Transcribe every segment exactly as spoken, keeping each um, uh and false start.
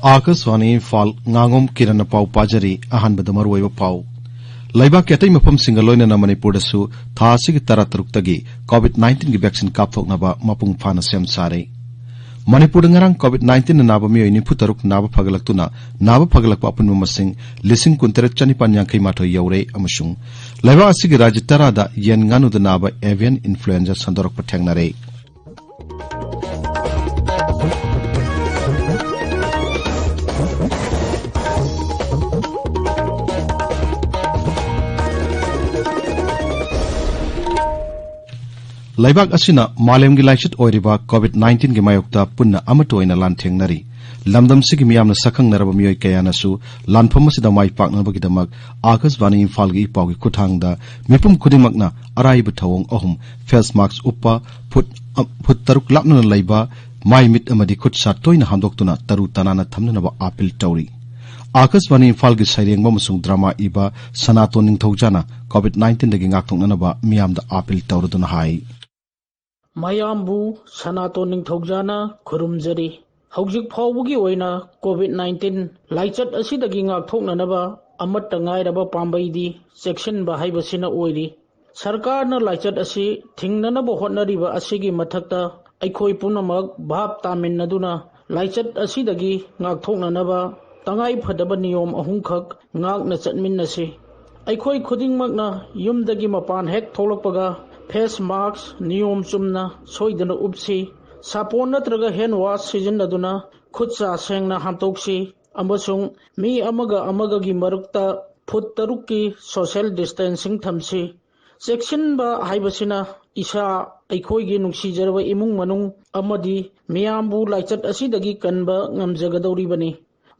ꯑꯥꯀꯥꯁꯕꯥꯅꯤ ꯏꯝꯐꯥꯜ, ꯉꯥꯉꯣꯝ ꯀꯤꯔꯟꯅ ꯄꯥꯎ ꯄꯥꯖꯔꯤ꯫ ꯑꯍꯥꯟꯕꯗ ꯃꯔꯨꯑꯣꯏꯕ ꯄꯥꯎ꯫ ꯂꯩꯕꯥꯛꯀꯤ ꯑꯇꯩ ꯃꯐꯝꯁꯤꯡꯒ ꯂꯣꯏꯅꯅ ꯃꯅꯤꯄꯨꯔꯗꯁꯨ ꯊꯥ ꯑꯁꯤꯒꯤ ꯇꯔꯥ ꯇꯔꯨꯛꯇꯒꯤ COVID nineteen ꯒꯤ vaccine ꯀꯥꯞꯊꯣꯛꯅꯕ ꯃꯄꯨꯡ ꯐꯥꯅ ꯁꯦꯝ ꯁꯥꯔꯦ꯫ ꯃꯅꯤꯄꯨꯔꯗ ꯉꯔꯥꯡ COVID nineteen ꯅ ꯅꯥꯕ ꯃꯤꯑꯣꯏ ꯅꯤꯐꯨ ꯇꯔꯨꯛ ꯅꯥꯕ ꯐꯒꯠꯂꯛꯇꯨꯅ, ꯅꯥꯕ ꯐꯒꯠꯂꯛꯄ ꯑꯄꯨꯟꯕ ꯃꯁꯤꯡ ꯂꯤꯁꯤꯡ ꯀꯨꯟꯇꯔꯦꯠ ꯆꯅꯤꯄꯥꯟ ꯌꯥꯡꯈꯩ ꯃꯥꯊꯣꯏ ꯌꯧꯔꯦ ꯑꯃꯁꯨꯡ ꯂꯩꯕꯥꯛ ꯑꯁꯤꯒꯤ ꯔꯥꯖ꯭ꯌ ꯇꯔꯥꯗ ꯌꯦꯟ ꯉꯥꯅꯨꯗ ꯅꯥꯕ avian influenza ꯁꯟꯗꯣꯔꯛꯄ ꯊꯦꯡꯅꯔꯦ꯫ ꯂꯩꯕꯥꯛ ꯑꯁꯤꯅ ꯃꯥꯂꯦꯝꯒꯤ ꯂꯥꯏꯆꯠ ꯑꯣꯏꯔꯤꯕ COVID nineteen ꯒꯤ ꯃꯥꯌꯣꯛꯇ ꯄꯨꯟꯅ ꯑꯃꯠꯇ ꯑꯣꯏꯅ ꯂꯥꯟꯊꯦꯡꯅꯔꯤ꯫ ꯂꯝꯗꯝꯁꯤꯒꯤ ꯃꯤꯌꯥꯝꯅ ꯁꯛꯈꯪꯅꯔꯕ ꯃꯤꯑꯣꯏ ꯀꯌꯥꯅꯁꯨ ꯂꯥꯟꯐꯝ ꯑꯁꯤꯗ ꯃꯥꯏ ꯄꯥꯛꯅꯕꯒꯤꯗꯃꯛ ꯑꯥꯀꯥꯁꯕꯥꯅꯤ ꯏꯝꯐꯥꯜꯒꯤ ꯏꯄꯥꯎꯒꯤ ꯈꯨꯠꯊꯥꯡꯗ ꯃꯤꯄꯨꯝ ꯈꯨꯗꯤꯡꯃꯛꯅ ꯑꯔꯥꯏꯕ ꯊꯧꯑꯣꯡ ꯑꯍꯨꯝ, face mask ꯎꯞꯄ, ꯐꯨꯠ, ꯑ, ꯐꯨꯠ ꯇꯔꯨꯛ ꯂꯥꯞꯅꯅ ꯂꯩꯕ, ꯃꯥꯏ ꯃꯤꯠ ꯑꯃꯗꯤ ꯈꯨꯠ ꯁꯥ ꯇꯣꯏꯅ ꯍꯥꯝꯗꯣꯛꯇꯨꯅ ꯇꯔꯨ ꯇꯅꯥꯟꯅ ꯊꯝꯅꯅꯕ ꯑꯥꯄꯤꯜ ꯇꯧꯔꯤ꯫ ꯑꯥꯀꯥꯁꯕꯥꯅꯤ ꯏꯝꯐꯥꯜꯒꯤ ꯁꯩꯔꯦꯡꯕ ꯑꯃꯁꯨꯡ drama ꯏꯕ ꯁꯅꯥꯇꯣꯟ ꯅꯤꯡꯊꯧꯖꯥꯅ COVID nineteen ꯗꯒꯤ ꯉꯥꯛꯊꯣꯛꯅꯅꯕ ꯃꯤꯌꯥꯝꯗ ꯑꯥꯄꯤꯜ ꯇꯧꯔꯗꯨꯅ ꯍꯥꯏ꯫ ꯃꯌꯥꯝꯕꯨ ꯁꯅꯥꯇꯣꯟ ꯅꯤꯡꯊꯧꯖꯥꯅ ꯈꯨꯔꯨꯝꯖꯔꯤ꯫ ꯍꯧꯖꯤꯛ ꯐꯥꯎꯕꯒꯤ ꯑꯣꯏꯅ COVID nineteen ꯂꯥꯏꯆꯠ ꯑꯁꯤꯗꯒꯤ ꯉꯥꯛꯊꯣꯛꯅꯅꯕ ꯑꯃꯠꯇ ꯉꯥꯏꯔꯕ ꯄꯥꯝꯕꯩꯗꯤ ꯆꯦꯛꯁꯤꯟꯕ ꯍꯥꯏꯕꯁꯤꯅ ꯑꯣꯏꯔꯤ꯫ ꯁꯔꯀꯥꯔꯅ ꯂꯥꯏꯆꯠ ꯑꯁꯤ ꯊꯤꯡꯅꯅꯕ ꯍꯣꯠꯅꯔꯤꯕ ꯑꯁꯤꯒꯤ ꯃꯊꯛꯇ ꯑꯩꯈꯣꯏ ꯄꯨꯝꯅꯃꯛ ꯚꯥꯞ ꯇꯥꯃꯤꯟꯅꯗꯨꯅ ꯂꯥꯏꯆꯠ ꯑꯁꯤꯗꯒꯤ ꯉꯥꯛꯊꯣꯛꯅꯅꯕ ꯇꯉꯥꯏ ꯐꯗꯕ ꯅꯤꯌꯣꯝ ꯑꯍꯨꯝꯈꯛ ꯉꯥꯛꯅ ꯆꯠꯃꯤꯟꯅꯁꯤ꯫ ꯑꯩꯈꯣꯏ ꯈꯨꯗꯤꯡꯃꯛꯅ ꯌꯨꯝꯗꯒꯤ ꯃꯄꯥꯟ ꯍꯦꯛ ꯊꯣꯛꯂꯛꯄꯒ face mask ꯅꯤꯌꯣꯝ ꯆꯨꯝꯅ ꯁꯣꯏꯗꯅ ꯎꯞꯁꯤ꯫ ꯁꯥꯄꯣꯟ ꯅꯠꯇ꯭ꯔꯒ hand wash ꯁꯤꯖꯤꯟꯅꯗꯨꯅ ꯈꯨꯠ ꯁꯥ ꯁꯦꯡꯅ ꯍꯥꯝꯗꯣꯛꯁꯤ ꯑꯃꯁꯨꯡ ꯃꯤ ꯑꯃꯒ ꯑꯃꯒꯒꯤ ꯃꯔꯛꯇ ꯐꯨꯠ ꯇꯔꯨꯛꯀꯤ social distancing ꯊꯝꯁꯤ꯫ ꯆꯦꯛꯁꯤꯟꯕ ꯍꯥꯏꯕꯁꯤꯅ ꯏꯁꯥ, ꯑꯩꯈꯣꯏꯒꯤ ꯅꯨꯡꯁꯤꯖꯔꯕ ꯏꯃꯨꯡ ꯃꯅꯨꯡ ꯑꯃꯗꯤ ꯃꯤꯌꯥꯝꯕꯨ ꯂꯥꯏꯆꯠ ꯑꯁꯤꯗꯒꯤ ꯀꯟꯕ ꯉꯝꯖꯒꯗꯧꯔꯤꯕꯅꯤ꯫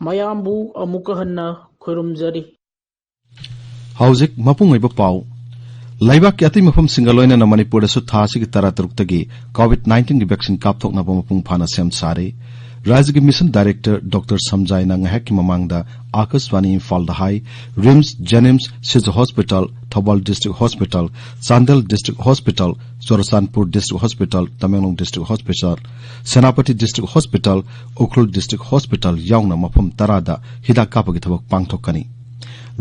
ꯃꯌꯥꯝꯕꯨ ꯑꯃꯨꯛꯀ ꯍꯟꯅ ꯈꯨꯔꯨꯝꯖꯔꯤ꯫ ꯍꯧꯖꯤꯛ ꯃꯄꯨꯡ ꯑꯣꯏꯕ ꯄꯥꯎ꯫ ꯂꯩꯕꯥꯛꯀꯤ ꯑꯇꯩ ꯃꯐꯝꯁꯤꯡꯒ ꯂꯣꯏꯅꯅ ꯃꯅꯤꯄꯨꯔꯗꯁꯨ ꯊꯥ ꯑꯁꯤꯒꯤ ꯇꯔꯥ ꯇꯔꯨꯛꯇꯒꯤ COVID nineteen ꯒꯤ vaccine ꯀꯥꯞꯊꯣꯛꯅꯕ ꯃꯄꯨꯡ ꯐꯥꯅ ꯁꯦꯝ ꯁꯥꯔꯦ꯫ ꯔꯥꯖ꯭ꯌꯒꯤ ꯃꯤꯁꯟ ꯗꯥꯏꯔꯦꯛꯇꯔ ꯗꯣꯛꯇꯔ ꯁꯝꯖꯥꯏꯅ ꯉꯥꯏꯍꯥꯛꯀꯤ ꯃꯃꯥꯡꯗ ꯑꯥꯀꯥꯁꯕꯥꯅꯤ ꯏꯝꯐꯥꯜꯗ ꯍꯥꯏ, RIMS, JNIMS, Shija hospital, Thoubal district hospital, Chandel district hospital, Churachandpur district hospital, Tamenglong district hospital, Senapati district hospital, Ukhrul district hospital ꯌꯥꯎꯅ ꯃꯐꯝ ꯇꯔꯥꯗ ꯍꯤꯗꯥꯛ ꯀꯥꯞꯄꯒꯤ ꯊꯕꯛ ꯄꯥꯡꯊꯣꯛꯀꯅꯤ꯫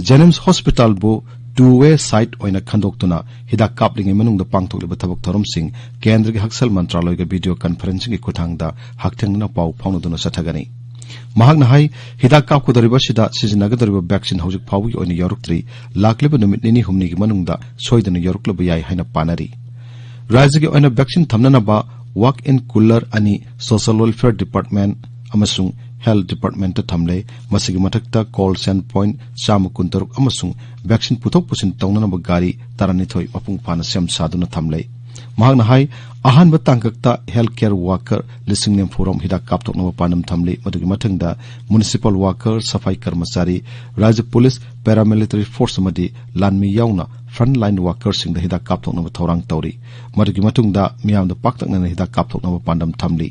ꯖꯦꯅꯤꯝꯁ ꯍꯣꯁꯄꯤꯇꯥꯜꯕꯨ ꯇꯨ ꯋꯦ ꯁꯥꯏꯠ ꯑꯣꯏꯅ ꯈꯟꯗꯣꯛꯇꯨꯅ ꯍꯤꯗꯥꯛ ꯀꯥꯞꯂꯤꯉꯩ ꯃꯅꯨꯡꯗ ꯄꯥꯡꯊꯣꯛꯂꯤꯕ ꯊꯕꯛ ꯊꯧꯔꯝꯁꯤꯡ ꯀꯦꯟꯗ꯭ꯔꯒꯤ ꯍꯛꯁꯦꯜ ꯃꯟꯇ꯭ꯔꯥꯂꯣꯏꯒ ꯚꯤꯗꯤꯑꯣ ꯀꯟꯐꯔꯦꯟꯁꯤꯡꯒꯤ ꯈꯨꯠꯊꯥꯡꯗ ꯍꯛꯊꯦꯡꯅꯅ ꯄꯥꯎ ꯐꯥꯎꯅꯗꯨꯅ ꯆꯠꯊꯒꯅꯤ꯫ ꯃꯍꯥꯛꯅ ꯍꯥꯏ, ꯍꯤꯗꯥꯛ ꯀꯥꯞꯀꯗꯧꯔꯤꯕ ꯑꯁꯤꯗ ꯁꯤꯖꯤꯟꯅꯒꯗꯧꯔꯤꯕ ꯚꯦꯛꯁꯤꯟ ꯍꯧꯖꯤꯛ ꯐꯥꯎꯕꯒꯤ ꯑꯣꯏꯅ ꯌꯧꯔꯛꯇ꯭ꯔꯤ, ꯂꯥꯛꯂꯤꯕ ꯅꯨꯃꯤꯠ ꯅꯤꯅꯤ ꯍꯨꯝꯅꯤꯒꯤ ꯃꯅꯨꯡꯗ ꯁꯣꯏꯗꯅ ꯌꯧꯔꯛꯂꯕ ꯌꯥꯏ ꯍꯥꯏꯅ ꯄꯥꯅꯔꯤ꯫ ꯔꯥꯖ꯭ꯌꯒꯤ ꯑꯣꯏꯅ ꯚꯦꯛꯁꯤꯟ ꯊꯝꯅꯅꯕ ꯋꯥꯛ ꯏꯟ ꯀꯨꯂꯔ ꯑꯅꯤ ꯁꯣꯁꯤꯌꯦꯜ ꯋꯦꯜꯐꯤꯌꯔ ꯗꯤꯄꯥꯔꯠꯃꯦꯟ ꯑꯃꯁꯨꯡ ꯍꯦꯜꯊ ꯗꯤꯄꯥꯔꯠꯃꯦꯟꯇ ꯊꯝꯂꯦ꯫ ꯃꯁꯤꯒꯤ ꯃꯊꯛꯇ ꯀꯣꯜꯗ ꯆꯦꯟ ꯄꯣꯏꯟꯠ ꯆꯥꯝꯃ ꯀꯨꯟꯇꯔꯨꯛ ꯑꯃꯁꯨꯡ ꯚꯦꯛꯁꯤꯟ ꯄꯨꯊꯣꯛ ꯄꯨꯁꯤꯟ ꯇꯧꯅꯅꯕ ꯒꯥꯔꯤ ꯇꯔꯥꯅꯤꯊꯣꯏ ꯃꯄꯨꯡ ꯐꯥꯅ ꯁꯦꯝ ꯁꯥꯗꯨꯅ ꯊꯝꯂꯦ꯫ ꯃꯍꯥꯛꯅ ꯍꯥꯏ, ꯑꯍꯥꯟꯕ ꯇꯥꯡꯀꯛꯇ ꯍꯦꯜꯊ ꯀꯦꯌꯔ ꯋꯥꯀꯔ ꯂꯤꯁꯤꯡ ꯅꯤꯐꯨꯔꯣꯝ ꯍꯤꯗꯥꯛ ꯀꯥꯞꯊꯣꯛꯅꯕ ꯄꯥꯟꯗꯝ ꯊꯝꯂꯤ꯫ ꯃꯗꯨꯒꯤ ꯃꯊꯪꯗ ꯃ꯭ꯌꯨꯅꯤꯁꯤꯄꯥꯜ ꯋꯥꯀꯔ, ꯁꯐꯥꯏ ꯀꯔꯃꯆꯥꯔꯤ, ꯔꯥꯖ꯭ꯌ ꯄꯨꯂꯤꯁ, ꯄꯦꯔꯥꯃꯤꯂꯤꯇꯔꯤ ꯐꯣꯔꯁ ꯑꯃꯗꯤ ꯂꯥꯟꯃꯤ ꯌꯥꯎꯅ ꯐ꯭ꯔꯟꯠ ꯂꯥꯏꯟ ꯋꯥꯀꯔꯁꯤꯡꯗ ꯍꯤꯗꯥꯛ ꯀꯥꯞꯊꯣꯛꯅꯕ ꯊꯧꯔꯥꯡ ꯇꯧꯔꯤ꯫ ꯃꯗꯨꯒꯤ ꯃꯇꯨꯡꯗ ꯃꯤꯌꯥꯝꯗ ꯄꯥꯛꯇꯛꯅꯅ ꯍꯤꯗꯥꯛ ꯀꯥꯞꯊꯣꯛꯅꯕ ꯄꯥꯟꯗꯝ ꯊꯝꯂꯤ꯫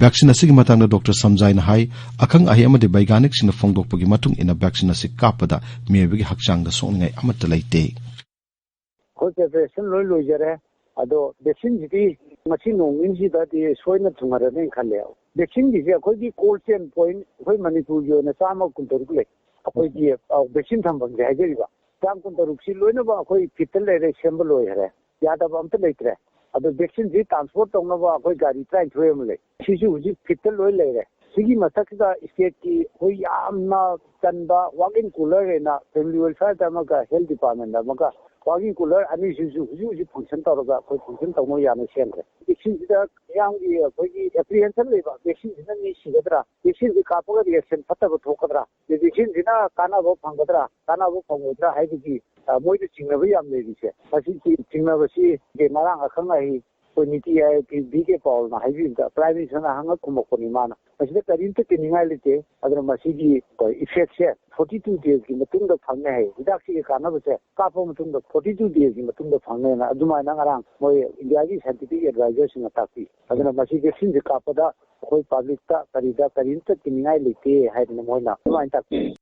ꯚꯦꯛꯁꯤꯟ ꯑꯁꯤꯒꯤ ꯃꯇꯥꯡꯗ ꯗꯣꯛꯇꯔ ꯁꯝꯖꯥꯏꯅ ꯍꯥꯏ, ꯑꯈꯪ ꯑꯍꯩ ꯑꯃꯗꯤ ꯕꯩꯒꯥꯅꯤꯛꯁꯤꯡꯅ ꯐꯣꯡꯗꯣꯛꯄꯒꯤ ꯃꯇꯨꯡ ꯏꯟꯅ ꯚꯦꯛꯁꯤꯟ ꯑꯁꯤ ꯀꯥꯞꯄꯗ ꯃꯤꯑꯣꯏꯕꯒꯤ ꯍꯛꯆꯥꯡꯗ ꯁꯣꯛꯅꯤꯡꯉꯥꯏ ꯑꯃꯠꯇ ꯂꯩꯇꯦ꯫ ꯑꯩꯈꯣꯏ ꯄ꯭ꯔꯤꯄꯦꯔꯦꯁꯟ ꯂꯣꯏ ꯂꯣꯏꯖꯔꯦ꯫ ꯑꯗꯣ ꯚꯦꯛꯁꯤꯟꯁꯤꯗꯤ ꯉꯁꯤ ꯅꯣꯡ ꯅꯤꯅꯤꯁꯤꯗꯗꯤ ꯁꯣꯏꯅ ꯊꯨꯡꯉꯔꯅꯤꯅ ꯈꯜꯂꯦ꯫ ꯚꯦꯛꯁꯤꯟꯒꯤꯁꯦ ꯑꯩꯈꯣꯏꯒꯤ ꯀꯣꯜꯗ ꯆꯦꯟ ꯄꯣꯏꯟꯠ ꯑꯩꯈꯣꯏ ꯃꯅꯤꯄꯨꯔꯒꯤ ꯑꯣꯏꯅ ꯆꯥꯝꯃ ꯀꯨꯟꯇꯔꯨꯛ ꯂꯩ꯫ ꯑꯩꯈꯣꯏꯒꯤ, ꯑ, ꯚꯦꯛꯁꯤꯟ ꯊꯝꯐꯝꯁꯦ ꯍꯥꯏꯖꯔꯤꯕ꯫ ꯆꯥꯝ ꯀꯨꯟꯇꯔꯨꯛꯁꯤ ꯂꯣꯏꯅꯃꯛ ꯑꯩꯈꯣꯏ ꯐꯤꯠꯇ ꯂꯩꯔꯦ, ꯁꯦꯝꯕ ꯂꯣꯏꯈꯔꯦ꯫ ꯌꯥꯗꯕ ꯑꯝꯇ ꯂꯩꯇ꯭ꯔꯦ꯫ ꯑꯗꯣ ꯚꯦꯛꯁꯤꯟꯁꯤ ꯇ꯭ꯔꯥꯟꯁꯄꯣꯔꯠ ꯇꯧꯅꯕ ꯑꯩꯈꯣꯏ ꯒꯥꯔꯤ ꯇꯔꯥꯅꯤꯊꯣꯏ ꯑꯃ ꯂꯩ꯫ ꯁꯤꯁꯨ ꯍꯧꯖꯤꯛ ꯐꯤꯠꯇ ꯂꯣꯏ ꯂꯩꯔꯦ꯫ ꯁꯤꯒꯤ ꯃꯊꯛꯁꯤꯗ ꯁ꯭ꯇꯦꯠꯀꯤ ꯑꯩꯈꯣꯏ ꯌꯥꯝꯅ ꯆꯟꯕ ꯋꯥꯛ ꯏꯟ ꯀꯨꯂꯔ ꯍꯥꯏꯅ ꯐꯦꯃꯤꯂꯤ ꯋꯦꯜꯐꯤꯌꯔꯗ ꯑꯃꯒ ꯍꯦꯜꯊ ꯗꯤꯄꯥꯔꯠꯃꯦꯟꯗ ꯑꯃꯒ ꯋꯥꯛ ꯏꯟ ꯀꯨꯂꯔ ꯑꯅꯤꯁꯤꯁꯨ ꯍꯧꯖꯤꯛ ꯍꯧꯖꯤꯛ ꯐꯪꯁꯟ ꯇꯧꯔꯒ ꯑꯩꯈꯣꯏ ꯐꯪꯁꯟ ꯇꯧꯅꯕ ꯌꯥꯅ ꯁꯦꯝꯈ꯭ꯔꯦ꯫ ꯚꯦꯛꯁꯤꯟꯁꯤꯗ ꯃꯤꯌꯥꯝꯒꯤ ꯑꯩꯈꯣꯏꯒꯤ ꯑꯦꯄ꯭ꯔꯤꯍꯦꯟꯁꯟ ꯂꯩꯕ, ꯚꯦꯛꯁꯤꯟꯁꯤꯅ ꯃꯤ ꯁꯤꯒꯗ꯭ꯔꯥ, ꯚꯦꯛꯁꯤꯟꯁꯤ ꯀꯥꯞꯄꯒ ꯔꯤꯌꯦꯛꯁꯟ ꯐꯠꯇꯕ ꯊꯣꯛꯀꯗ꯭ꯔꯥ, ꯚꯦꯛꯁꯤꯟꯁꯤꯅ ꯀꯥꯟꯅꯕ ꯐꯪꯒꯗ꯭ꯔꯥ, ꯀꯥꯟꯅꯕ ꯐꯪꯉꯣꯏꯗ꯭ꯔꯥ ꯍꯥꯏꯕꯒꯤ, ꯑ, ꯃꯣꯏꯗ ꯆꯤꯡꯅꯕ ꯌꯥꯝ ꯂꯩꯔꯤꯁꯦ꯫ ꯃꯁꯤ ꯆꯤ-, ꯆꯤꯡꯅꯕꯁꯤ ꯉꯔꯥꯡ ꯑꯈꯪ ꯑꯍꯩ ꯑꯩꯈꯣꯏ ꯅꯤꯇꯤ ꯑꯥꯌꯣꯒꯀꯤ ꯕꯤ ꯀꯦ ꯄꯥꯎꯜꯅ ꯍꯥꯏꯕꯤꯕꯗ, ꯄ꯭ꯔꯥꯏꯝ ꯃꯤꯅꯤꯁꯇꯔꯅ ꯍꯪꯉ ꯈꯨꯝꯃꯛꯄꯅꯤ ꯃꯥꯅ꯫ ꯃꯁꯤꯗ ꯀꯔꯤꯝꯇ ꯀꯤꯅꯤꯡꯉꯥꯏ ꯂꯩꯇꯦ꯫ ꯑꯗꯨꯅ ꯃꯁꯤꯒꯤ ꯏꯐꯦꯛꯁꯦ ꯐꯣꯔꯇꯤ ꯇꯨ ꯗꯦꯖꯀꯤ ꯃꯇꯨꯡꯗ ꯐꯪꯅꯤ ꯍꯥꯏ꯫ ꯍꯤꯗꯥꯛꯁꯤꯒꯤ ꯀꯥꯟꯅꯕꯁꯦ ꯀꯥꯞꯄ ꯃꯇꯨꯡꯗ ꯐꯣꯔꯇꯤ ꯇꯨ ꯗꯦꯖꯀꯤ ꯃꯇꯨꯡꯗ ꯐꯪꯅꯦꯅ ꯑꯗꯨꯃꯥꯏꯅ ꯉꯔꯥꯡ ꯃꯣꯏ ꯏꯟꯗꯤꯌꯥꯒꯤ ꯁꯥꯏꯟꯇꯤꯐꯤꯛ ꯑꯦꯗꯚꯥꯏꯖꯔꯁꯤꯡꯅ ꯇꯥꯛꯄꯤ꯫ ꯑꯗꯨꯅ ꯃꯁꯤ ꯚꯦꯛꯁꯤꯟꯁꯦ ꯀꯥꯞꯄꯗ ꯑꯩꯈꯣꯏ ꯄꯕ꯭ꯂꯤꯛꯇ ꯀꯔꯤꯗ ꯀꯔꯤꯝꯇ ꯀꯤꯅꯤꯡꯉꯥꯏ ꯂꯩꯇꯦ ꯍꯥꯏꯗꯅ ꯃꯣꯏꯅ ꯑꯗꯨꯃꯥꯏꯅ ꯇꯥꯛꯄꯤ꯫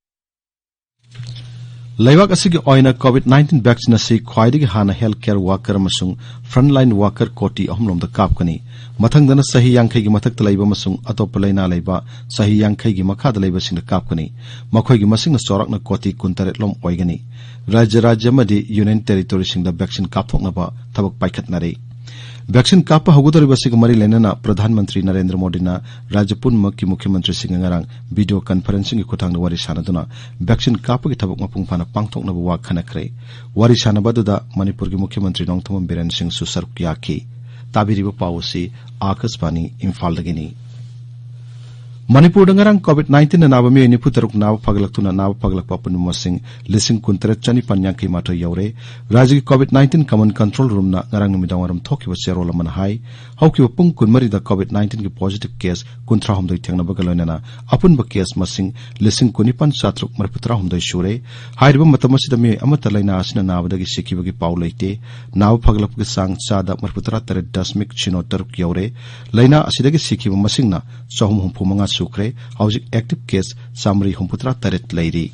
ꯂꯩꯕꯥꯛ ꯑꯁꯤꯒꯤ ꯑꯣꯏꯅ ꯀꯣꯚꯤꯗ ꯅꯥꯏꯟꯇꯤꯟ ꯚꯦꯛꯁꯤꯟ ꯑꯁꯤ ꯈ꯭ꯋꯥꯏꯗꯒꯤ ꯍꯥꯟꯅ ꯍꯦꯜꯊ ꯀꯦꯌꯔ ꯋꯥꯀꯔ ꯑꯃꯁꯨꯡ ꯐ꯭ꯔꯟꯠꯂꯥꯏꯟ ꯋꯥꯀꯔ ꯀꯣꯇꯤ ꯑꯍꯨꯝꯂꯣꯝꯗ ꯀꯥꯞꯀꯅꯤ꯫ ꯃꯊꯪꯗꯅ ꯆꯍꯤ ꯌꯥꯡꯈꯩꯒꯤ ꯃꯊꯛꯇ ꯂꯩꯕ ꯑꯃꯁꯨꯡ ꯑꯇꯣꯞꯄ ꯂꯥꯏꯅꯥ ꯂꯩꯕ ꯆꯍꯤ ꯌꯥꯡꯈꯩꯒꯤ ꯃꯈꯥꯗ ꯂꯩꯕꯁꯤꯡꯗ ꯀꯥꯞꯀꯅꯤ꯫ ꯃꯈꯣꯏꯒꯤ ꯃꯁꯤꯡꯅ ꯆꯥꯎꯔꯥꯛꯅ ꯀꯣꯇꯤ ꯀꯨꯟꯇꯔꯦꯠꯂꯣꯝ ꯑꯣꯏꯒꯅꯤ꯫ ꯔꯥꯖ꯭ꯌ ꯔꯥꯖ꯭ꯌ ꯑꯃꯗꯤ ꯌꯨꯅꯤꯌꯟ ꯇꯦꯔꯤꯇꯣꯔꯤꯁꯤꯡꯗ ꯚꯦꯛꯁꯤꯟ ꯀꯥꯞꯊꯣꯛꯅꯕ ꯊꯕꯛ ꯄꯥꯏꯈꯠꯅꯔꯤ꯫ ꯚꯦꯛꯁꯤꯟ ꯀꯥꯞꯄ ꯍꯧꯒꯗꯧꯔꯤꯕ ꯑꯁꯤꯒ ꯃꯔꯤ ꯂꯩꯅꯅ ꯄ꯭ꯔꯙꯥꯟ ꯃꯟꯇ꯭ꯔꯤ ꯅꯔꯦꯟꯗ꯭ꯔ ꯃꯣꯗꯤꯅ ꯔꯥꯖ꯭ꯌ ꯄꯨꯝꯅꯃꯛꯀꯤ ꯃꯨꯈ꯭ꯌꯃꯟꯇ꯭ꯔꯤꯁꯤꯡꯒ ꯉꯔꯥꯡ ꯚꯤꯗꯤꯑꯣ ꯀꯟꯐꯔꯦꯟꯁꯤꯡꯒꯤ ꯈꯨꯠꯊꯥꯡꯗ ꯋꯥꯔꯤ ꯁꯥꯟꯅꯗꯨꯅ ꯚꯦꯛꯁꯤꯟ ꯀꯥꯞꯄꯒꯤ ꯊꯕꯛ ꯃꯄꯨꯡ ꯐꯥꯅ ꯄꯥꯡꯊꯣꯛꯅꯕ ꯋꯥ ꯈꯟꯅꯈ꯭ꯔꯦ꯫ ꯋꯥꯔꯤ ꯁꯥꯟꯅꯕ ꯑꯗꯨꯗ ꯃꯅꯤꯄꯨꯔꯒꯤ ꯃꯨꯈ꯭ꯌꯃꯟꯇ꯭ꯔꯤ ꯅꯣꯡꯊꯣꯝꯕꯝ ꯕꯤꯔꯦꯟ ꯁꯤꯡꯁꯨ ꯁꯔꯨꯛ ꯌꯥꯈꯤ꯫ ꯇꯥꯕꯤꯔꯤꯕ ꯄꯥꯎ ꯑꯁꯤ ꯑꯥꯀꯥꯁꯕꯥꯅꯤ ꯏꯝꯐꯥꯜꯗꯒꯤꯅꯤ꯫ ꯃꯅꯤꯄꯨꯔꯗ ꯉꯔꯥꯡ ꯀꯣꯚꯤꯗ ꯅꯥꯏꯟꯇꯤꯟꯅ ꯅꯥꯕ ꯃꯤꯑꯣꯏ ꯅꯤꯐꯨ ꯇꯔꯨꯛ ꯅꯥꯕ ꯐꯒꯠꯂꯛꯇꯨꯅ ꯅꯥꯕ ꯐꯒꯠꯂꯛꯄ ꯑꯄꯨꯟꯕ ꯃꯁꯤꯡ ꯂꯤꯁꯤꯡ ꯀꯨꯟ ꯇꯔꯦꯠ ꯆꯅꯤꯄꯥꯟ ꯌꯥꯡꯈꯩ ꯃꯥꯊꯣꯏ ꯌꯧꯔꯦ꯫ ꯔꯥꯖ꯭ꯌꯒꯤ ꯀꯣꯚꯤꯗ ꯅꯥꯏꯟꯇꯤꯟ ꯀꯃꯟ ꯀꯟꯇ꯭ꯔꯣꯜ ꯔꯨꯝꯅ ꯉꯔꯥꯡ ꯅꯨꯃꯤꯗꯥꯡꯋꯥꯏꯔꯝ ꯊꯣꯛꯈꯤꯕ ꯆꯦꯔꯣꯜ ꯑꯃꯅ ꯍꯥꯏ, ꯍꯧꯈꯤꯕ ꯄꯨꯡ ꯀꯨꯟꯃꯔꯤꯗ ꯀꯣꯚꯤꯗ ꯅꯥꯏꯟꯇꯤꯟꯒꯤ ꯄꯣꯖꯤꯇꯤꯚ ꯀꯦꯁ ꯀꯨꯟꯊ꯭ꯔꯥꯍꯨꯝꯗꯣꯏ ꯊꯦꯡꯅꯕꯒ ꯂꯣꯏꯅꯅ ꯑꯄꯨꯟꯕ ꯀꯦꯁ ꯃꯁꯤꯡ ꯂꯤꯁꯤꯡ ꯀꯨꯟꯅꯤꯄꯥꯟ ꯆꯥꯇ꯭ꯔꯨꯛ ꯃꯔꯤꯐꯨ ꯇꯔꯥꯍꯨꯝꯗꯣꯏ ꯁꯨꯔꯦ꯫ ꯍꯥꯏꯔꯤꯕ ꯃꯇꯝ ꯑꯁꯤꯗ ꯃꯤꯑꯣꯏ ꯑꯃꯠꯇ ꯂꯥꯏꯅꯥ ꯑꯁꯤꯅ ꯅꯥꯕꯗꯒꯤ ꯁꯤꯈꯤꯕꯒꯤ ꯄꯥꯎ ꯂꯩꯇꯦ꯫ ꯅꯥꯕ ꯐꯒꯠꯂꯛꯄꯒꯤ ꯆꯥꯡ ꯆꯥꯗ ꯃꯔꯤꯐꯨ ꯇꯔꯥ ꯇꯔꯦꯠ ꯗꯁꯃꯤꯛ ꯁꯤꯅꯣ ꯇꯔꯨꯛ ꯌꯧꯔꯦ꯫ ꯂꯥꯏꯅꯥ ꯑꯁꯤꯗꯒꯤ ꯁꯤꯈꯤꯕ ꯃꯁꯤꯡꯅ ꯆꯍꯨꯝ ꯍꯨꯝꯐꯨ ꯃꯉꯥ ꯁꯨꯈ꯭ꯔꯦ꯫ ꯍꯧꯖꯤꯛ ꯑꯦꯛꯇꯤꯚ ꯀꯦꯁ ꯆꯥꯃꯔꯤ ꯍꯨꯝꯐꯨ ꯇꯔꯥ ꯇꯔꯦꯠ ꯂꯩꯔꯤ꯫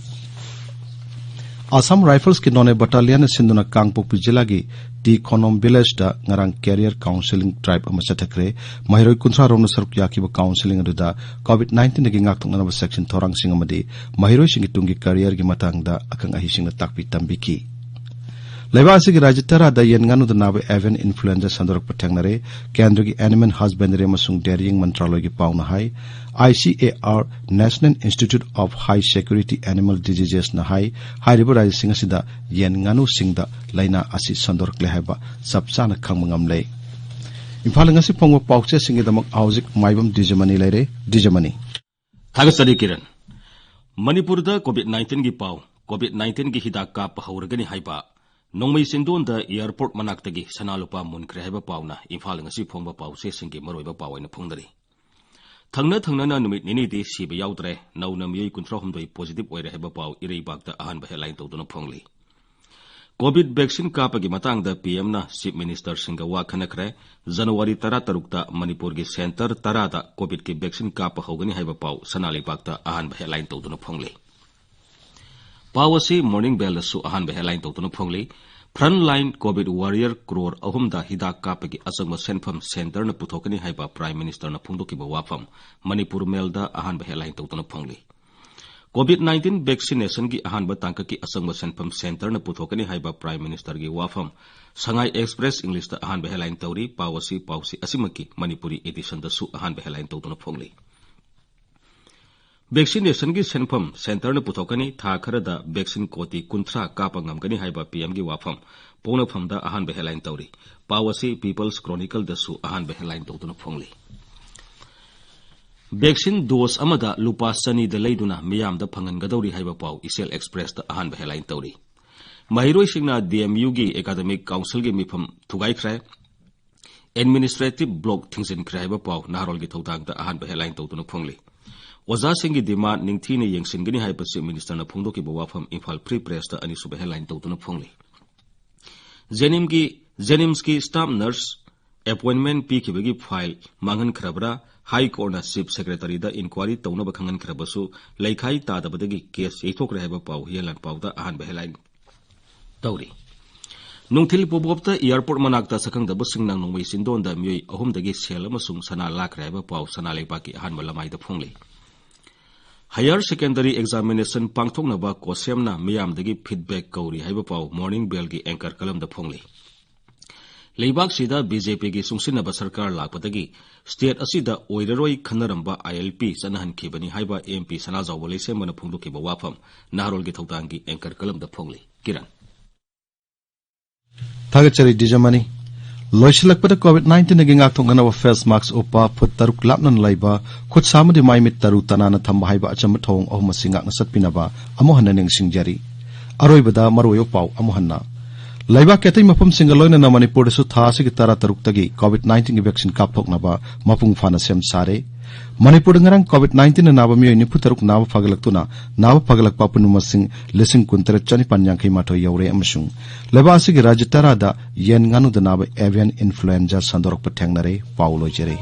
ꯑꯁꯥꯝ ꯔꯥꯏꯐꯜꯁꯀꯤ ꯅꯣꯅꯦ ꯕꯠꯇꯥꯂꯤꯌꯟꯅ ꯁꯤꯟꯗꯨꯅ ꯀꯥꯡꯄꯣꯛꯄꯤ ꯖꯤꯂꯥꯒꯤ ꯇꯤ ꯈꯣꯅꯣꯝ ꯚꯤꯂꯦꯖꯇ ꯉꯔꯥꯡ ꯀꯦꯔꯤꯌꯔ ꯀꯥꯎꯟꯁꯦꯂꯤꯡ ꯗ꯭ꯔꯥꯏꯚ ꯑꯃ ꯆꯠꯊꯈ꯭ꯔꯦ꯫ ꯃꯍꯩꯔꯣꯏ ꯀꯨꯟꯊ꯭ꯔꯥ ꯔꯣꯝꯅ ꯁꯔꯨꯛ ꯌꯥꯈꯤꯕ ꯀꯥꯎꯟꯁꯦꯂꯤꯡ ꯑꯗꯨꯗ ꯀꯣꯚꯤꯗ ꯅꯥꯏꯟꯇꯤꯟꯗꯒꯤ ꯉꯥꯛꯊꯣꯛꯅꯅꯕ ꯆꯦꯛꯁꯤꯟ ꯊꯧꯔꯥꯡꯁꯤꯡ ꯑꯃꯗꯤ ꯃꯍꯩꯔꯣꯏꯁꯤꯡꯒꯤ ꯇꯨꯡꯒꯤ ꯀꯦꯔꯤꯌꯔꯒꯤ ꯃꯇꯥꯡꯗ ꯑꯈꯪ ꯑꯍꯩꯁꯤꯡꯅ ꯇꯥꯛꯄꯤ ꯇꯝꯕꯤꯈꯤ꯫ ꯂꯩꯕꯥꯛ ꯑꯁꯤꯒꯤ ꯔꯥꯖ꯭ꯌ ꯇꯔꯥꯗ ꯌꯦꯟ ꯉꯥꯅꯨꯗ ꯅꯥꯕ ꯑꯦꯚꯤꯌꯟ ꯏꯟꯐ꯭ꯂꯨꯑꯦꯟꯖꯥ ꯁꯟꯗꯣꯔꯛꯄ ꯊꯦꯡꯅꯔꯦ꯫ ꯀꯦꯟꯗ꯭ꯔꯒꯤ ꯑꯦꯅꯤꯃꯦꯜ ꯍꯁꯕꯦꯟꯗꯔꯤ ꯑꯃꯁꯨꯡ ꯗꯦꯔꯤꯡ ꯃꯟꯇ꯭ꯔꯥꯂꯣꯏꯒꯤ ꯄꯥꯎꯅ ꯍꯥꯏ꯫ I C A R, national institute of high security animal ꯗꯤꯖꯤꯖꯦꯁꯅ ꯍꯥꯏ, ꯍꯥꯏꯔꯤꯕ ꯔꯥꯖ꯭ꯌꯁꯤꯡ ꯑꯁꯤꯗ ꯌꯦꯟ ꯉꯥꯅꯨꯁꯤꯡꯗ ꯂꯥꯏꯅꯥ ꯑꯁꯤ ꯁꯟꯗꯣꯔꯛꯂꯦ ꯍꯥꯏꯕ ꯆꯞ ꯆꯥꯅ ꯈꯪꯕ ꯉꯝꯂꯦ꯫ ꯏꯝꯐꯥꯜꯗ ꯉꯁꯤ ꯐꯣꯡꯕ ꯄꯥꯎꯆꯦꯁꯤꯡꯒꯤꯗꯃꯛ ꯍꯧꯖꯤꯛ ꯃꯥꯏꯕꯝ ꯗꯤꯖꯃꯅꯤ ꯂꯩꯔꯦ꯫ ꯗꯤꯖꯃꯅꯤ꯫ ꯊꯥꯒꯠꯆꯔꯤ ꯀꯤꯔꯟ꯫ ꯃꯅꯤꯄꯨꯔꯗ ꯀꯣꯚꯤꯗ ꯅꯥꯏꯟꯇꯤꯟꯒꯤ ꯄꯥꯎ꯫ ꯀꯣꯚꯤꯗ ꯅꯥꯏꯟꯇꯤꯟꯒꯤ ꯍꯤꯗꯥꯛ ꯀꯥꯞꯄ ꯍꯧꯔꯒꯅꯤ ꯍꯥꯏꯕ ꯅꯣꯡꯃꯩ ꯆꯤꯟꯗꯣꯟꯗ ꯑꯦꯌꯔꯄꯣꯔꯠ ꯃꯅꯥꯛꯇꯒꯤ ꯁꯅꯥ ꯂꯨꯄꯥ ꯃꯨꯟꯈ꯭ꯔꯦ ꯍꯥꯏꯕ ꯄꯥꯎꯅ ꯏꯝꯐꯥꯜ ꯉꯁꯤ ꯐꯣꯡꯕ ꯄꯥꯎꯆꯦꯁꯤꯡꯒꯤ ꯃꯔꯨꯑꯣꯏꯕ ꯄꯥꯎ ꯑꯣꯏꯅ ꯐꯣꯡꯅꯔꯤ꯫ ꯊꯪꯅ ꯊꯪꯅꯅ ꯅꯨꯃꯤꯠ ꯅꯤꯅꯤꯗꯤ ꯁꯤꯕ ꯌꯥꯎꯗ꯭ꯔꯦ꯫ ꯅꯧꯅ ꯃꯤꯑꯣꯏ ꯀꯨꯟꯊ꯭ꯔꯥ ꯍꯨꯝꯗꯣꯏ ꯄꯣꯖꯤꯇꯤꯚ ꯑꯣꯏꯔꯦ ꯍꯥꯏꯕ ꯄꯥꯎ ꯏꯔꯩꯕꯥꯛꯇ ꯑꯍꯥꯟꯕ ꯍꯦꯗꯂꯥꯏꯟ ꯇꯧꯗꯨꯅ ꯐꯣꯡꯂꯤ꯫ ꯀꯣꯚꯤꯗ ꯚꯦꯛꯁꯤꯟ ꯀꯥꯞꯄꯒꯤ ꯃꯇꯥꯡꯗ ꯄꯤ ꯑꯦꯝꯅ ꯆꯤꯐ ꯃꯤꯅꯤꯁꯇꯔꯁꯤꯡꯒ ꯋꯥ ꯈꯟꯅꯈ꯭ꯔꯦ꯫ ꯖꯅꯋꯥꯔꯤ ꯇꯔꯥ ꯇꯔꯨꯛꯇ ꯃꯅꯤꯄꯨꯔꯒꯤ ꯁꯦꯟꯇꯔ ꯇꯔꯥꯗ ꯀꯣꯚꯤꯗꯀꯤ ꯚꯦꯛꯁꯤꯟ ꯀꯥꯞꯄ ꯍꯧꯒꯅꯤ ꯍꯥꯏꯕ ꯄꯥꯎ ꯁꯅꯥ ꯂꯩꯕꯥꯛꯇ ꯑꯍꯥꯟꯕ ꯍꯦꯗꯂꯥꯏꯟ ꯇꯧꯗꯨꯅ ꯐꯣꯡꯂꯤ꯫ ꯄꯥꯎ ꯑꯁꯤ ꯃꯣꯔꯅꯤꯡ ꯕꯦꯜꯗꯁꯨ ꯑꯍꯥꯟꯕ ꯍꯦꯗꯂꯥꯏꯟ ꯇꯧꯗꯨꯅ ꯐꯣꯡꯂꯤ꯫ Front line Covid warrior crore ꯑꯍꯨꯝꯗ ꯍꯤꯗꯥꯛ ꯀꯥꯞꯄꯒꯤ ꯑꯆꯪꯕ ꯁꯦꯟꯐꯝ ꯁꯦꯟꯇꯔꯅ ꯄꯨꯊꯣꯛꯀꯅꯤ ꯍꯥꯏꯕ ꯄ꯭ꯔꯥꯏꯝ ꯃꯤꯅꯤꯁꯇꯔꯅ ꯐꯣꯡꯗꯣꯛꯈꯤꯕ ꯋꯥꯐꯝ ꯃꯅꯤꯄꯨꯔ ꯃꯦꯜꯗ ꯑꯍꯥꯟꯕ ꯍꯦꯗꯂꯥꯏꯟ ꯇꯧꯗꯨꯅ ꯐꯣꯡꯂꯤ꯫ ꯀꯣꯚꯤꯗ ꯅꯥꯏꯟꯇꯤꯟ ꯚꯦꯛꯁꯤꯅꯦꯁꯟꯒꯤ ꯑꯍꯥꯟꯕ ꯇꯥꯡꯀꯛꯀꯤ ꯑꯆꯪꯕ ꯁꯦꯟꯐꯝ ꯁꯦꯟꯇꯔꯅ ꯄꯨꯊꯣꯛꯀꯅꯤ ꯍꯥꯏꯕ ꯄ꯭ꯔꯥꯏꯝ ꯃꯤꯅꯤꯁꯇꯔꯒꯤ ꯋꯥꯐꯝ ꯁꯉꯥꯏ ꯑꯦꯛꯁꯄ꯭ꯔꯦꯁ ꯏꯪꯂꯤꯁꯇ ꯑꯍꯥꯟꯕ ꯍꯦꯗꯂꯥꯏꯟ ꯇꯧꯔꯤ꯫ ꯄꯥꯎ ꯑꯁꯤ ꯄꯥꯎꯆꯦ ꯑꯁꯤꯃꯛꯀꯤ ꯃꯅꯤꯄꯨꯔꯤ ꯑꯦꯗꯤꯁꯟꯗꯁꯨ ꯑꯍꯥꯟꯕ ꯍꯦꯗꯂꯥꯏꯟ ꯇꯧꯗꯨꯅ ꯐꯣꯡꯂꯤ꯫ ꯚꯦꯛꯁꯤꯅꯦꯁꯟꯒꯤ ꯁꯦꯟꯐꯝ ꯁꯦꯟꯇꯔꯅ ꯄꯨꯊꯣꯛꯀꯅꯤ꯫ ꯊꯥ ꯈꯔꯗ ꯚꯦꯛꯁꯤꯟ ꯀꯣꯇꯤ ꯀꯨꯟꯊ꯭ꯔꯥ ꯀꯥꯞꯄ ꯉꯝꯒꯅꯤ ꯍꯥꯏꯕ ꯄꯤ ꯑꯦꯝꯒꯤ ꯋꯥꯐꯝ ꯄꯣꯛꯅꯐꯝꯗ ꯑꯍꯥꯟꯕ ꯍꯦꯗꯂꯥꯏꯟ ꯇꯧꯔꯤ꯫ ꯄꯥꯎ ꯑꯁꯤ ꯄꯤꯄꯜꯁ ꯀ꯭ꯔꯣꯅꯤꯀꯜꯗꯁꯨ ꯑꯍꯥꯟꯕ ꯍꯦꯗꯂꯥꯏꯟ ꯇꯧꯗꯨꯅ ꯐꯣꯡꯂꯤ꯫ ꯚꯦꯛꯁꯤꯟ ꯗꯣꯁ ꯑꯃꯗ ꯂꯨꯄꯥ ꯆꯅꯤꯗ ꯂꯩꯗꯨꯅ ꯃꯤꯌꯥꯝꯗ ꯐꯪꯍꯟꯒꯗꯧꯔꯤ ꯍꯥꯏꯕ ꯄꯥꯎ ꯏꯆꯦꯜ ꯑꯦꯛꯁꯄ꯭ꯔꯦꯁꯇ ꯑꯍꯥꯟꯕ ꯍꯦꯗꯂꯥꯏꯟ ꯇꯧꯔꯤ꯫ ꯃꯍꯩꯔꯣꯏꯁꯤꯡꯅ ꯗꯤ ꯑꯦꯝ ꯌꯨꯒꯤ ꯑꯦꯀꯥꯗꯃꯤꯛ ꯀꯥꯎꯟꯁꯤꯜꯒꯤ ꯃꯤꯐꯝ ꯊꯨꯒꯥꯏꯈ꯭ꯔꯦ꯫ ꯑꯦꯗꯃꯤꯅꯤꯁꯇ꯭ꯔꯦꯇꯤꯚ ꯕ꯭ꯂꯣꯛ ꯊꯤꯡꯖꯤꯟꯈ꯭ꯔꯦ ꯍꯥꯏꯕ ꯄꯥꯎ ꯅꯍꯥꯔꯣꯜꯒꯤ ꯊꯧꯗꯥꯡꯗ ꯑꯍꯥꯟꯕ ꯍꯦꯗꯂꯥꯏꯟ ꯇꯧꯗꯨꯅ ꯐꯣꯡꯂꯤ꯫ ꯑꯣꯖꯥꯁꯤꯡꯒꯤ ꯗꯤꯃꯥꯟ ꯅꯤꯡꯊꯤꯅ ꯌꯦꯡꯁꯤꯟꯒꯅꯤ ꯍꯥꯏꯕ ꯆꯤꯐ ꯃꯤꯅꯤꯁꯇꯔꯅ ꯐꯣꯡꯗꯣꯛꯈꯤꯕ ꯋꯥꯐꯝ ꯏꯝꯐꯥꯜ ꯐ꯭ꯔꯤ ꯄ꯭ꯔꯦꯁꯇ ꯑꯅꯤꯁꯨꯕ ꯍꯦꯗꯂꯥꯏꯟ ꯇꯧꯗꯨꯅ ꯐꯣꯡꯂꯤ꯫ ꯖꯦꯅꯤꯝꯒꯤ, ꯖꯦꯅꯤꯝꯁꯀꯤ ꯁ꯭ꯇꯥꯐ ꯅꯔꯁ ꯑꯦꯄꯣꯏꯟꯃꯦꯟ ꯄꯤꯈꯤꯕꯒꯤ ꯐꯥꯏꯜ ꯃꯥꯡꯍꯟꯈ꯭ꯔꯕ꯭ꯔꯥ? ꯍꯥꯏ ꯀꯣꯔꯠꯅ ꯆꯤꯐ ꯁꯦꯀ꯭ꯔꯦꯇꯔꯤꯗ ꯏꯟꯀ꯭ꯋꯥꯏꯔꯤ ꯇꯧꯅꯕ ꯈꯪꯍꯟꯈ꯭ꯔꯕꯁꯨ ꯂꯩꯈꯥꯏ ꯇꯥꯗꯕꯗꯒꯤ ꯀꯦꯁ ꯌꯩꯊꯣꯛꯈ꯭ꯔꯦ ꯍꯥꯏꯕ ꯄꯥꯎ ꯍꯤꯌꯥꯂꯥꯟ ꯄꯥꯎꯗ ꯑꯍꯥꯟꯕ ꯍꯦꯗꯂꯥꯏꯟ ꯇꯧꯔꯤ꯫ ꯅꯨꯡꯊꯤꯜ ꯄꯣꯕꯣꯞꯇ ꯑꯦꯌꯔꯄꯣꯔꯠ ꯃꯅꯥꯛꯇ ꯁꯛꯈꯪꯗꯕꯁꯤꯡꯅ ꯅꯣꯡꯃꯩ ꯆꯤꯟꯗꯣꯟꯗ ꯃꯤꯑꯣꯏ ꯑꯍꯨꯝꯗꯒꯤ ꯁꯦꯜ ꯑꯃꯁꯨꯡ ꯁꯅꯥ ꯂꯥꯛꯈ꯭ꯔꯦ ꯍꯥꯏꯕ ꯄꯥꯎ ꯁꯅꯥ ꯂꯩꯕꯥꯛꯀꯤ ꯑꯍꯥꯟꯕ ꯂꯃꯥꯏꯗ ꯐꯣꯡꯂꯤ꯫ ꯍꯥꯌꯔ ꯁꯦꯀꯦꯟꯗꯔꯤ ꯑꯦꯛꯖꯥꯃꯤꯅꯦꯁꯟ ꯄꯥꯡꯊꯣꯛꯅꯕ ꯀꯣꯁꯦꯝꯅ ꯃꯤꯌꯥꯝꯗꯒꯤ ꯐꯤꯗꯕꯦꯛ ꯀꯧꯔꯤ ꯍꯥꯏꯕ ꯄꯥꯎ ꯃꯣꯔꯅꯤꯡ ꯕꯦꯜꯒꯤ ꯑꯦꯡꯀꯔ ꯀꯂꯝꯗ ꯐꯣꯡꯂꯤ꯫ ꯂꯩꯕꯥꯛꯁꯤꯗ ꯕꯤ ꯖꯦ ꯄꯤꯒꯤ ꯆꯨꯡꯁꯤꯟꯅꯕ ꯁꯔꯀꯥꯔ ꯂꯥꯛꯄꯗꯒꯤ ꯁ꯭ꯇꯦꯠ ꯑꯁꯤꯗ ꯑꯣꯏꯔꯔꯣꯏ ꯈꯟꯅꯔꯝꯕ ꯑꯥꯏ ꯑꯦꯜ ꯄꯤ ꯆꯠꯅꯍꯟꯈꯤꯕꯅꯤ ꯍꯥꯏꯕ ꯑꯦꯝ ꯄꯤ ꯁꯅꯥꯖꯥꯎꯕ ꯂꯩꯁꯦꯝꯕꯅ ꯐꯣꯡꯗꯣꯛꯈꯤꯕ ꯋꯥꯐꯝ ꯅꯍꯥꯔꯣꯜꯒꯤ ꯊꯧꯗꯥꯡꯒꯤ ꯑꯦꯡꯀꯔ ꯀꯂꯝꯗ ꯐꯣꯡꯂꯤ꯫ ꯀꯤꯔꯟ꯫ ꯊꯥꯒꯠꯆꯔꯤ ꯗꯤꯖꯃꯅꯤ꯫ ꯂꯣꯏꯁꯤꯜꯂꯛꯄꯗ ꯀꯣꯚꯤꯗ ꯅꯥꯏꯟꯇꯤꯟꯗꯒꯤ ꯉꯥꯛꯊꯣꯛꯅꯅꯕ ꯐꯦꯁ ꯃꯥꯛꯁ ꯎꯞꯄ, ꯐꯨꯠ ꯇꯔꯨꯛ ꯂꯥꯞꯅꯅ ꯂꯩꯕ, ꯈꯨꯠ ꯁꯥ ꯑꯃꯗꯤ ꯃꯥꯏ ꯃꯤꯠ ꯇꯔꯨ ꯇꯅꯥꯟꯅ ꯊꯝꯕ ꯍꯥꯏꯕ ꯑꯆꯝꯕ ꯊꯧꯑꯣꯡ ꯑꯍꯨꯝ ꯑꯁꯤ ꯉꯥꯛꯅ ꯆꯠꯄꯤꯅꯕ ꯑꯃꯨꯛ ꯍꯟꯅ ꯅꯤꯡꯁꯤꯡꯖꯔꯤ꯫ ꯑꯔꯣꯏꯕꯗ ꯃꯔꯨꯑꯣꯏꯕ ꯄꯥꯎ ꯑꯃꯨꯛ ꯍꯟꯅ꯫ ꯂꯩꯕꯥꯛꯀꯤ ꯑꯇꯩ ꯃꯐꯝꯁꯤꯡꯒ ꯂꯣꯏꯅꯅ ꯃꯅꯤꯄꯨꯔꯗꯁꯨ ꯊꯥ ꯑꯁꯤꯒꯤ ꯇꯔꯥ ꯇꯔꯨꯛꯇꯒꯤ COVID nineteen ꯒꯤ vaccine ꯀꯥꯞꯊꯣꯛꯅꯕ ꯃꯄꯨꯡ ꯐꯥꯅ ꯁꯦꯝ ꯁꯥꯔꯦ꯫ ꯃꯅꯤꯄꯨꯔꯗ ꯉꯔꯥꯡ COVID nineteen ꯅ ꯅꯥꯕ ꯃꯤꯑꯣꯏ ꯅꯤꯐꯨ ꯇꯔꯨꯛ ꯅꯥꯕ ꯐꯒꯠꯂꯛꯇꯨꯅ, ꯅꯥꯕ ꯐꯒꯠꯂꯛꯄ ꯑꯄꯨꯟꯕ ꯃꯁꯤꯡ ꯂꯤꯁꯤꯡ ꯀꯨꯟꯇꯔꯦꯠ ꯆꯅꯤꯄꯥꯟ ꯌꯥꯡꯈꯩ ꯃꯥꯊꯣꯏ ꯌꯧꯔꯦ ꯑꯃꯁꯨꯡ ꯂꯩꯕꯥꯛ ꯑꯁꯤꯒꯤ ꯔꯥꯖ꯭ꯌ ꯇꯔꯥꯗ ꯌꯦꯟ ꯉꯥꯅꯨꯗ ꯅꯥꯕ avian influenza ꯁꯟꯗꯣꯔꯛꯄ ꯊꯦꯡꯅꯔꯦ꯫ ꯄꯥꯎ ꯂꯣꯏꯖꯔꯦ꯫